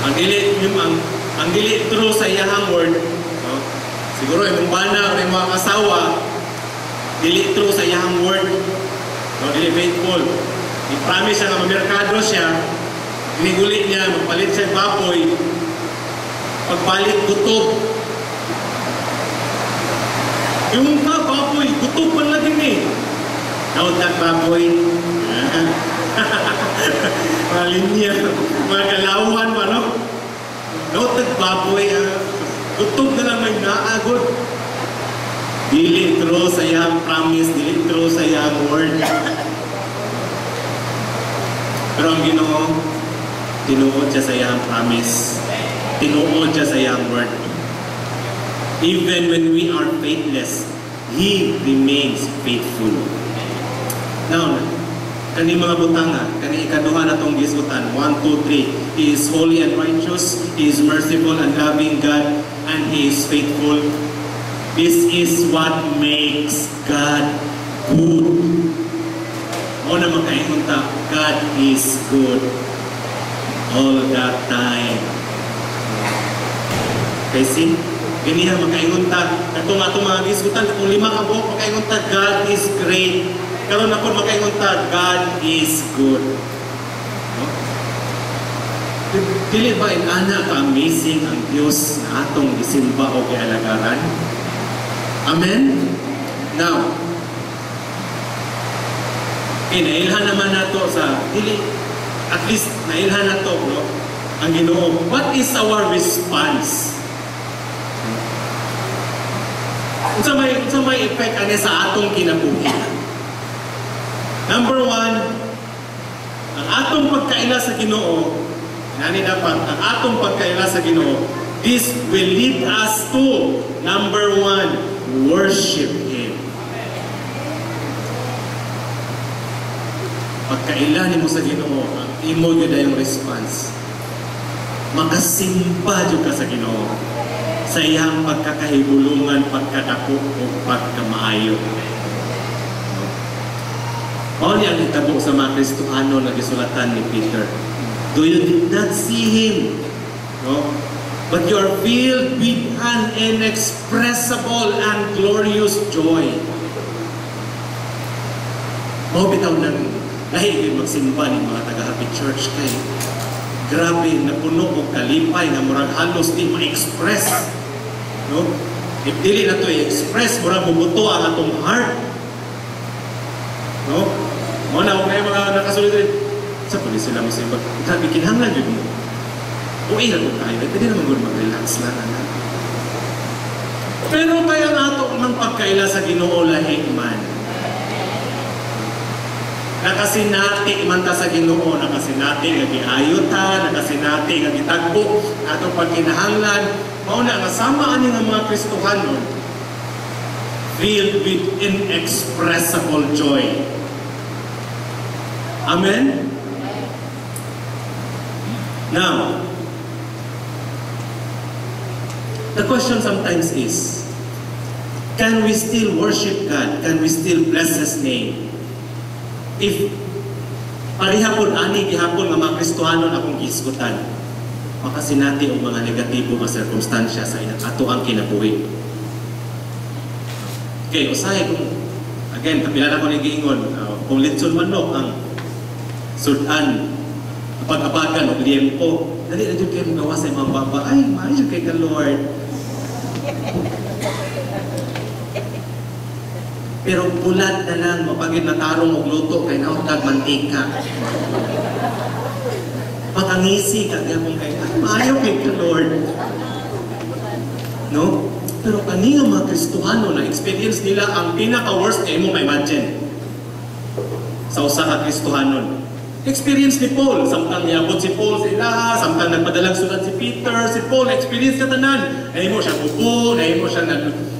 Ang dili yung ang dili true sa iyahang word, no? Siguro imong bana o imong asawa dili true sa iyahang word. No, dili faithful. I-promise siya nga mamerkado siya, iniguli niya, magpalit siya baboy, pagbalik gutob. Yung ka baboy, gutob man lagi ni. Nautag baboy. Mga linya, mga kalawan pa, no? Nautag baboy, ah. Gutob na lang may naagod. Dili true sa iyang promise, dili true sa iyang word. Pero ang Ginoo, tinuod siya sa iyang promise. Tinuod siya sa iyang word. Even when we are faithless, He remains faithful. Now, kani mga butanga, kani ikaduha na tong gisgutan, 1, 2, 3. He is holy and righteous, He is merciful and loving God, and He is faithful. This is what makes God good. Mao na makaingon ta, God is good all the time. Kay see, ganiha makaingon ta, katong atong mga gisgutan, katong lima ka buok, makaingon ta, God is great. Karon ako makaingon ta, God is good. No? Dili ba inana ka amazing ang Dios na atong gisimba o gialagaran? Amen? Now, eh, nailhan naman nato sa dili, at least nailhan nato, no, ang Ginoo. What is our response? Unsa may effect ani sa atong kinabuhi? Number one, ang atong pagkaila sa Ginoo, nani dapat ang atong pagkaila sa Ginoo, this will lead us to number one, worship Him. Pagkaila nimo sa Ginoo, ang imo gyud yung response. Makasimba jud ka sa Ginoo sa iyang pagkakahibulungan, pagkadako o pagkamaayo. Mao ni ang hitabo sa mga Kristohano na gisulatan ni Peter. Though you did not see Him, no? But you are filled with an inexpressible and glorious joy. Mao bitaw nang lahi gyud magsimba ni mga taga Happy Church kay grabe, napuno og kalipay nga murag halos di ma-express. No? If dili na to i-express, murag mubuto ang atong heart. No? Mao na kung mga nakasulod rin, sa pwede sila mosimba. Grabe, kinahanglan yun mo. Uwi na kung tayo, pwede naman gud mag-relax lang, anak. Pero kaya nga ato mang pagkaila sa Ginoo, lahi man. Nakasinati man ta sa Ginoo, nakasinati nga giayo ta, nakasinati nga gitagbo atong pagkinahanglan. Mao na nga sama ani nga mga Kristohanon, filled with inexpressible joy. Amen? Now, the question sometimes is, can we still worship God? Can we still bless His name? If pareha pod ani gihapon nga mga Kristohanon akong gihisgutan, makasinati og mga negatibo nga sirkumstansya sa ato ang kinabuhi. Okay, usahay kung, again, kapila na ko ni giingon, kung litson manok ang sudan, pag-abagan og liempo, dali na jud kayo magawa sa imong baba, "Ay, maayo kay ka, Lord." Pero bulat na lang, mapagid na tarong og luto kay nautag mantika. Pagangisi ka gyapon kay, "Ay, maayo kay ka, Lord." No? Pero kani nga mga Kristohano na experience nila ang pinaka-worst nga imo ma-imagine sa usa ka Kristohanon. Experience ni Paul, samtang niabot si Paul sa ilaha, samtang nagpadalag sulat si Peter, si Paul, experience katanan. Nahimo siya bubo, nahimo siya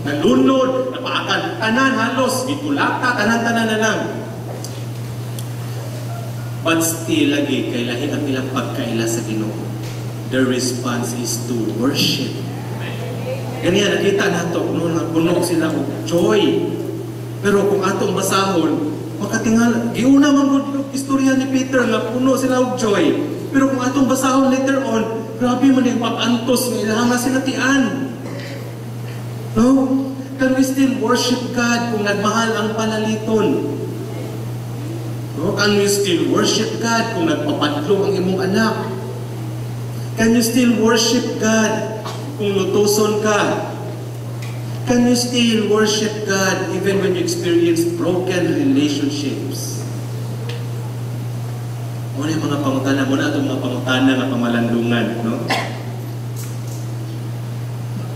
nalunod, napaakan, tanan halos, gikulata, tanan-tanan na lang. But still, lagi, kay lahi ang ilang pagkaila sa Ginoo. Their response is to worship. Ganyan, nakita nato, no, napuno sila og joy. Pero kung atong basahon, makatingal, giuna man gud yung istorya ni Peter nga puno sila og joy. Pero kung atong basahon later on, grabe man yung pag-antos nga ilahang sinatian. No? Can we still worship God kung nagmahal ang palaliton? No? Can we still worship God kung nagpapadlong ang imong anak? Can you still worship God kung lutuson ka? Can you still worship God even when you experience broken relationships? Muna yung mga pangutana, muna itong mga pangutana nga pamalandungan, no?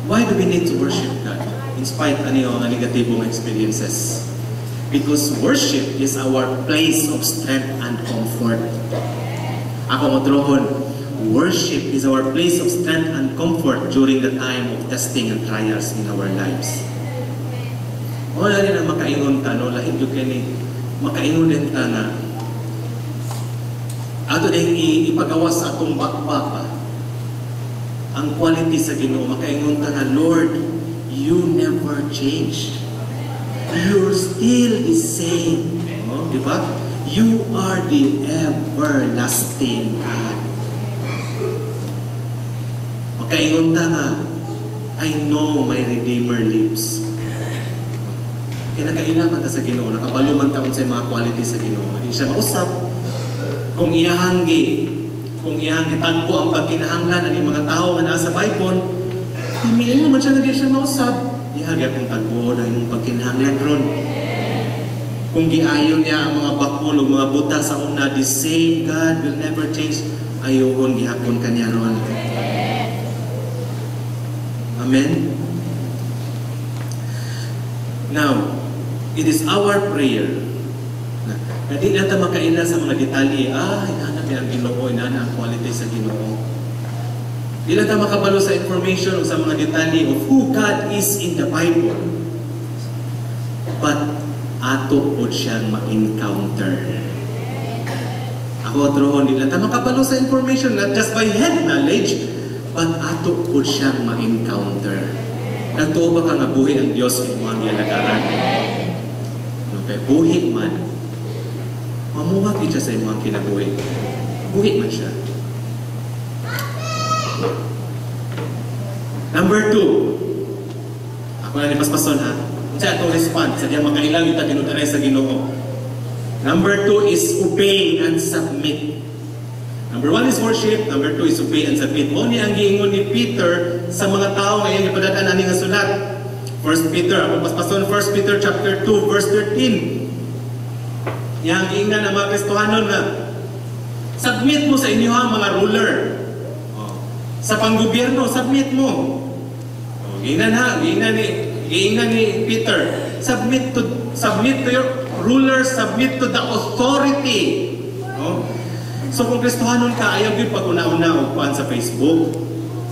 Why do we need to worship God in spite ani mga negatibong experiences? Because worship is our place of strength and comfort. Ako motrohon, worship is our place of strength and comfort during the time of testing and trials in our lives. Wala rin ang makaingon ta, no? Lahi yung kini, makaingon din ta na ato din ipagawas sa atong bakbak ba? Ang quality sa Ginoo, makaingon ta na, "Lord, you never change. You're still the same." No? Di ba? You are the everlasting God. Makaingon ta nga, "I know my Redeemer lives." Kaya nakaila man ta sa Ginoo, nakabalo man ta unsay mga quality sa Ginoo. Hindi siya mausab. Kung iyahang gitagbo ang pagkinahanglan ng mga tao nga nasa Bible, miingon man siya nga di siya mausab. Iha gyapon tagbo ang imong pagkinahanglan ron. Kung giayon niya ang mga bakol o mga buta sa una, the same God will never change. Ayohon gihapon kaniya ron. Amen? Now, it is our prayer na di na ta makaila sa mga detalye. Ah, inahanap niya ang Ginoo, inahanap ang quality sa Ginoo. Di na ta makabalo sa information o sa mga detalye of who God is in the Bible. But ato po siyang ma-encounter. Ako, trohon, di na ta makabalo sa information, not just by head knowledge, but ato po siyang ma-encounter. Nagtuo ba ka nga buhi ang Diyos sa imong gialagaran? Okay, buhi man. Mamuhat siya sa imong kinabuhi. Buhi man siya. Number two, ako na ni paspason ha. Unsa atong response sa diyang makailang kita tinud-anay sa Ginoo? Number two is obey and submit. Number one is worship, number two is obey and submit. Mao ni ang giingon ni Peter sa mga tao nga iyang gipadad-an ani nga sulat. First Peter, ako paspason, 1 Peter chapter 2 verse 13. Iyang giingnan ang mga Kristohanon nga submit mo sa inyong mga ruler. Oh. Sa panggobyerno, submit mo. Oh, giingnan ha, giingnan ni Peter, submit to your rulers, submit to the authority. No? So kung Kristohanon ka, ayaw gyud pag una-una og kuan sa Facebook.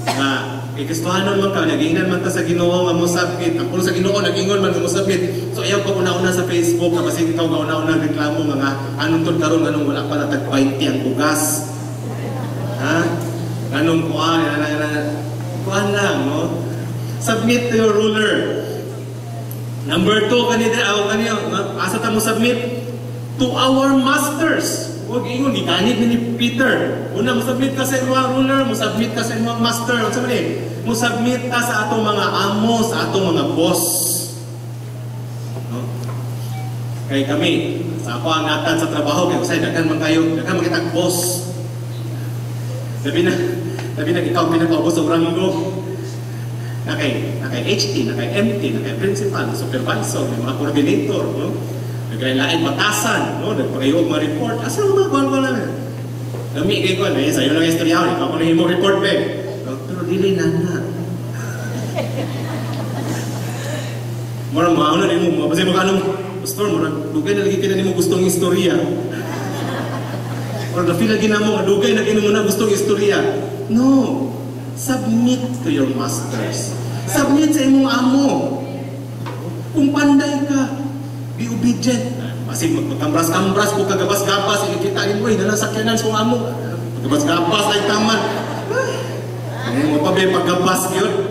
Nga kay Kristohanon man ka, nagiingnan man ta sa Ginoo nga mo submit. Ang pulo sa Ginoo nagingon man nga mo submit. So ayaw pag una-una sa Facebook nga basig ikaw nga una-una reklamo nga anong tud karon, anong wala pa na tag 20 ang bugas. Ha? Anong kuan, ana ana kuan lang, no? Submit to your ruler. Number two, kanina, aw, kaniyo, asa ta mo submit? To our masters. Huwag ingon, giganit ni Peter. Una, mo submit ka sa imong ruler, mo submit ka sa imong master. Unsa man eh? Mo submit ka sa atong mga amo, sa atong mga boss. No? Kay kami, sa ako ang natad sa trabaho, kay usay daghan man kayo, daghan man kitag boss. Labi na ikaw pinakaubos sa ranggo. Nakay HT, nakay MT, nakay principal, supervisor, may mga coordinator, no? Naglain batasan, no? Nagpakayo og mga report. Asa mga kuan ko lang? Lami kay kuan, eh, sayo lang istorya, ikaw ko na himo report be. No? Pero dili na na. Mura mauna nimo, mabasay mo kanong pastor, mura dugay na lagi kina nimo gustong istorya. Or na-feel lagi na mo, dugay na kini mo na gustong istorya. No. Submit to your masters. Submit sa imong amo. Kung panday ka, be obedient. Basig magkambras-kambras kung kagabas-gabas, ikita mo, eh, nalasakyanan sa amo. Kagabas-gabas ay taman. Ay, mo pa ba paggabas yun?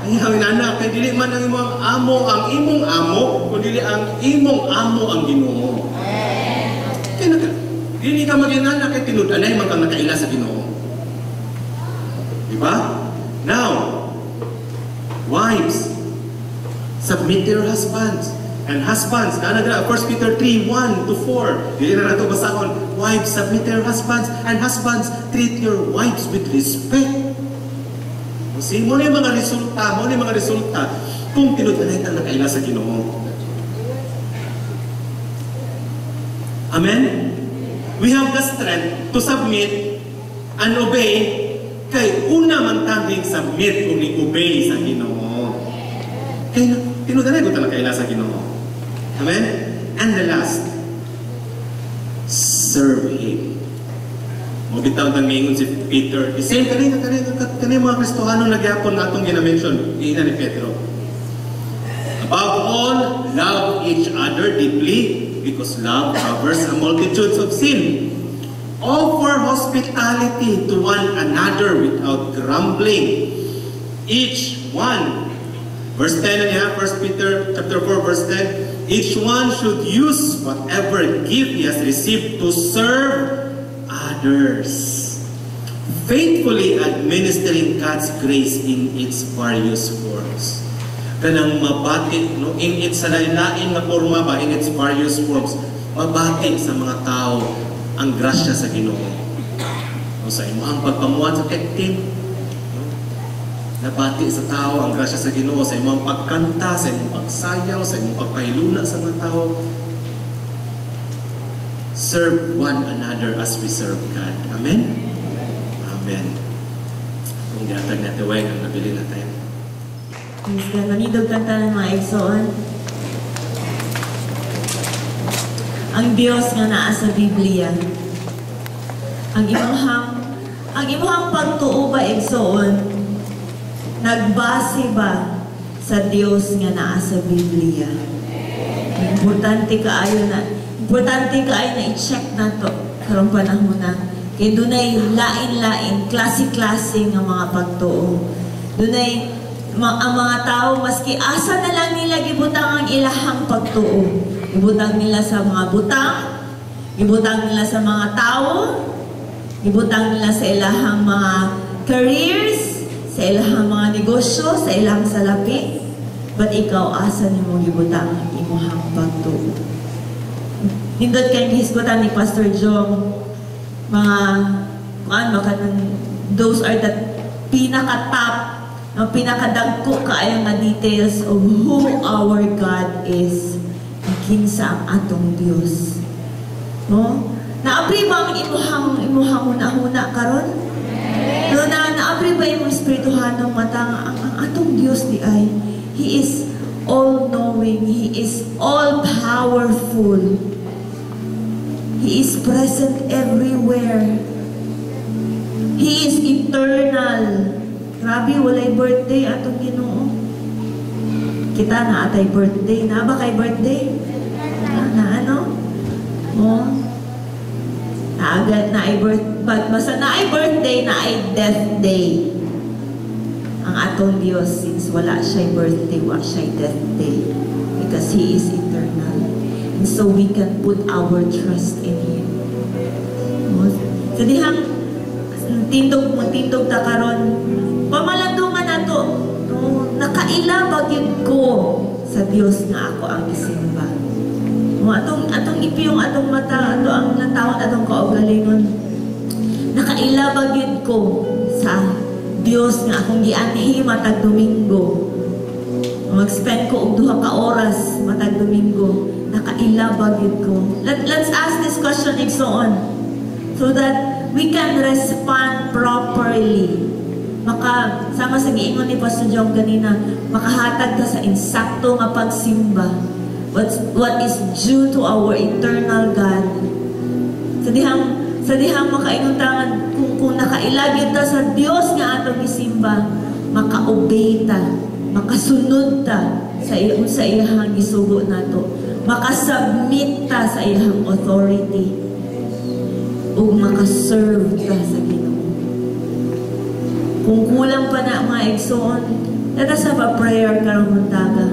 Ay, ang inana, kay dili man ang imong amo ang imong amo, kun dili ang imong amo ang Ginoo. Kay naka, dili ka mag-inana kay tinud-anay man kang nakaila sa Ginoo. Diba? Now, wives, submit to your husbands. And husbands, na na 1 Peter 3, 1 to 4. Dili na nato basahon. Wives, submit to your husbands. And husbands, treat your wives with respect. See, mo na yung mga resulta, mo na yung mga resulta kung tinud-anay kang nakaila sa Ginoo. Amen? We have the strength to submit and obey kay una man tanging submit kung ni-obey sa Ginoo. Kay tinud-anay ko talaga kaila sa Ginoo. Amen? And the last, serve Him. Mo bitaw tang miingon si Peter. The same kani kani kani mga Kristohano nagyapon nga atong gina-mention, giina ni Pedro. Above all, love each other deeply because love covers a multitude of sin. Offer hospitality to one another without grumbling. Each one, verse 10 niya, 1 Peter chapter 4 verse 10, each one should use whatever gift he has received to serve others, faithfully administering God's grace in its various forms. Kanang mabati, no, in its sa lain-lain nga forma ba, in its various forms, mabati sa mga tao ang grasya sa Ginoo. No, sa imong pagpamuhat sa tech team, no, nabati sa tao ang grasya sa Ginoo sa imong pagkanta, sa imong pagsayaw, sa imong pagpahiluna sa mga tao. Serve one another as we serve God. Amen? Amen. Kung gihatag natin, way, ang nabili na tayo. Please, manidog kanta ng mga igsoon. Ang Dios nga naa sa Biblia. Ang imong pagtuo ba, igsoon, nagbase ba sa Dios nga naa sa Biblia? Importante kaayo na i-check nato karong panahon na. Kay dunay lain-lain, klase-klase nga mga pagtuo. Dunay ang mga tao maski asa na lang nila gibutang ang ilahang pagtuo. Gibutang nila sa mga butang, gibutang nila sa mga tao, gibutang nila sa ilahang mga careers, sa ilang mga negosyo, sa ilang salapi. But ikaw, asa nimo gibutang ang imuhang pagtuo? Nindot kay gihisgutan ni Pastor Jong, mga kuan ba kanang those are the pinaka-top, no, pinakadagko kaayo nga details of who our God is. Kinsa ang atong Dios. No? Naabri ba ang imuhang huna-huna karon? No, na naabri ba imong espirituhanong mata nga ang atong Dios di ay He is all-knowing, He is all-powerful. He is present everywhere. He is eternal. Grabe, walay birthday atong Ginoo. Kita naa tay birthday. Naa ba kay birthday? Na ano? Oh. Naagat na ay birth, but basta naay birthday, naay death day. Ang atong Dios, since wala siya birthday, wala siya death day. Because He is eternal. And so we can put our trust in Him. Oh. Sa dihang tindog mo, tindog ta karon, pamalandungan nato, no, nakaila ba gyud ko sa Dios nga ako ang gisimba? No, atong ipiyong atong mata, ato ang natawon atong kaugalingon. Nakaila ba gyud ko sa Dios nga akong gianhi matag Domingo? Mag-spend ko og 2 ka oras matag Domingo. Nakaila ba gyud ko? Let's ask this question, igsoon, so that we can respond properly. Maka, sama sa giingon ni Pastor Jong ganina, makahatag ka sa insakto nga pagsimba. What is due to our eternal God. Sa dihang makaingon ta nga kung nakaila gyud ta sa Dios nga atong gisimba, maka-obey ta, makasunod ta sa iyahang gisugo nato, makasubmit ta sa iyahang authority, ug makaserve ta sa Ginoo. Kung kulang pa na, mga igsoon, let us have a prayer karong buntaga.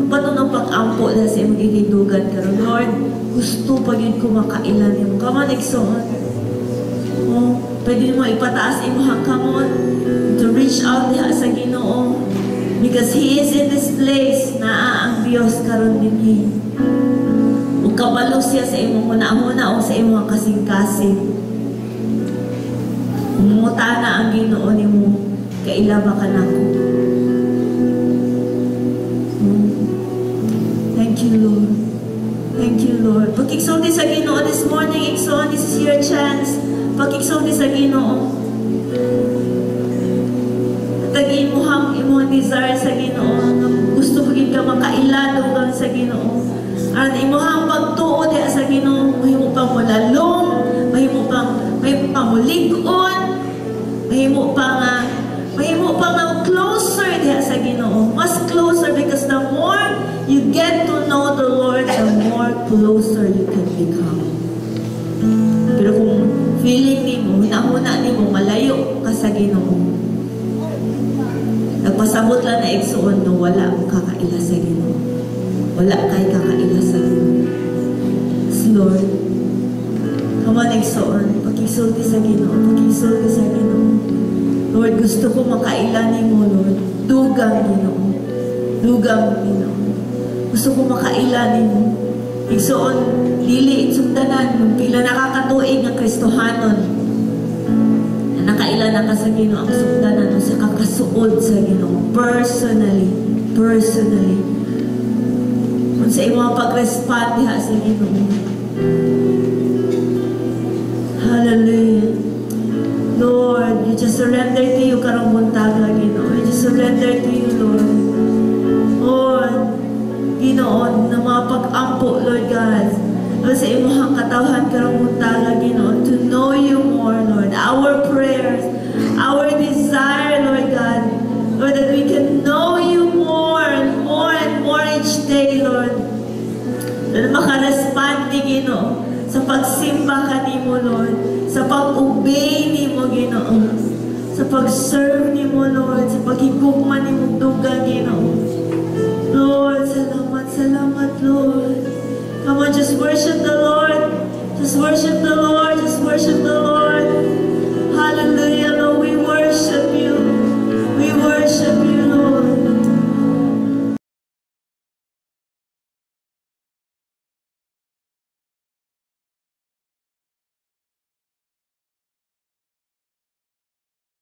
Patunog pag-ampo na sa imong gihindugan karon. Lord, gusto pa gyud ko makaila nimo. Come on, igsoon. Oh, pwede mo ipataas imong kamot to reach out diha sa Ginoo. Because He is in this place, naa ang Dios karon dinhi. Ug kabalo siya sa imong hunahuna o sa imong kasing-kasing. Mangutana ang Ginoo nimo, "Kaila ba ka nako?" Thank you, Lord. Thank you, Lord. Pag-exalti sa Ginoo this morning, igsoon, this is your chance. Pag-exalti sa Ginoo. At imuhang imuhang desire sa Ginoo nga gusto pagid ka makaila dugang sa Ginoo. Aron imuhang pagtuo diha sa Ginoo, mahimo pang mulalom, mahimo pang mulig-on, mahimo pa nga closer diha sa Ginoo. Mas closer, because the more you get to know the Lord, the more closer you can become. Pero kung feeling nimo, hunahuna nimo malayo ka sa Ginoo, nagpasabot lang na, igsoon, no, wala mo kakaila sa Ginoo. Wala kay kakaila sa Ginoo. Yes, Lord. Come on, igsoon. Pakigsulti sa Ginoo. Pakigsulti sa Ginoo. Lord, gusto ko makaila nimo, Lord. Dugang, Ginoo. Dugang, Ginoo. Gusto ko makaila nimo. Igsoon, dili sugdanan nung pila nakakatuig nga Kristohanon na nakaila na ka sa Ginoo. Ang sugdanan sa kakasuod sa Ginoo personally, personally. Kung sa imong pag-respond diha sa Ginoo. Hallelujah. Lord, we just surrender to you karong buntaga, Ginoo. We just surrender to you, Lord. Lord, Ginoo, na mga pag-ampo, Lord God. Lord, sa imong katawhan karong buntaga, Ginoo, to know you more, Lord. Our prayers, our desire, Lord God, Lord, that we can know you more and more and more each day, Lord. Lord, makarespond ni Ginoo sa pagsimba kanimo, Lord. Sa pag-obey nimo, Ginoo. Sa pag-serve nimo, Lord. Sa paghigugma nimo dugang, Ginoo. Lord, salamat, salamat, Lord. Come on, just worship the Lord. Just worship the Lord. Just worship the Lord.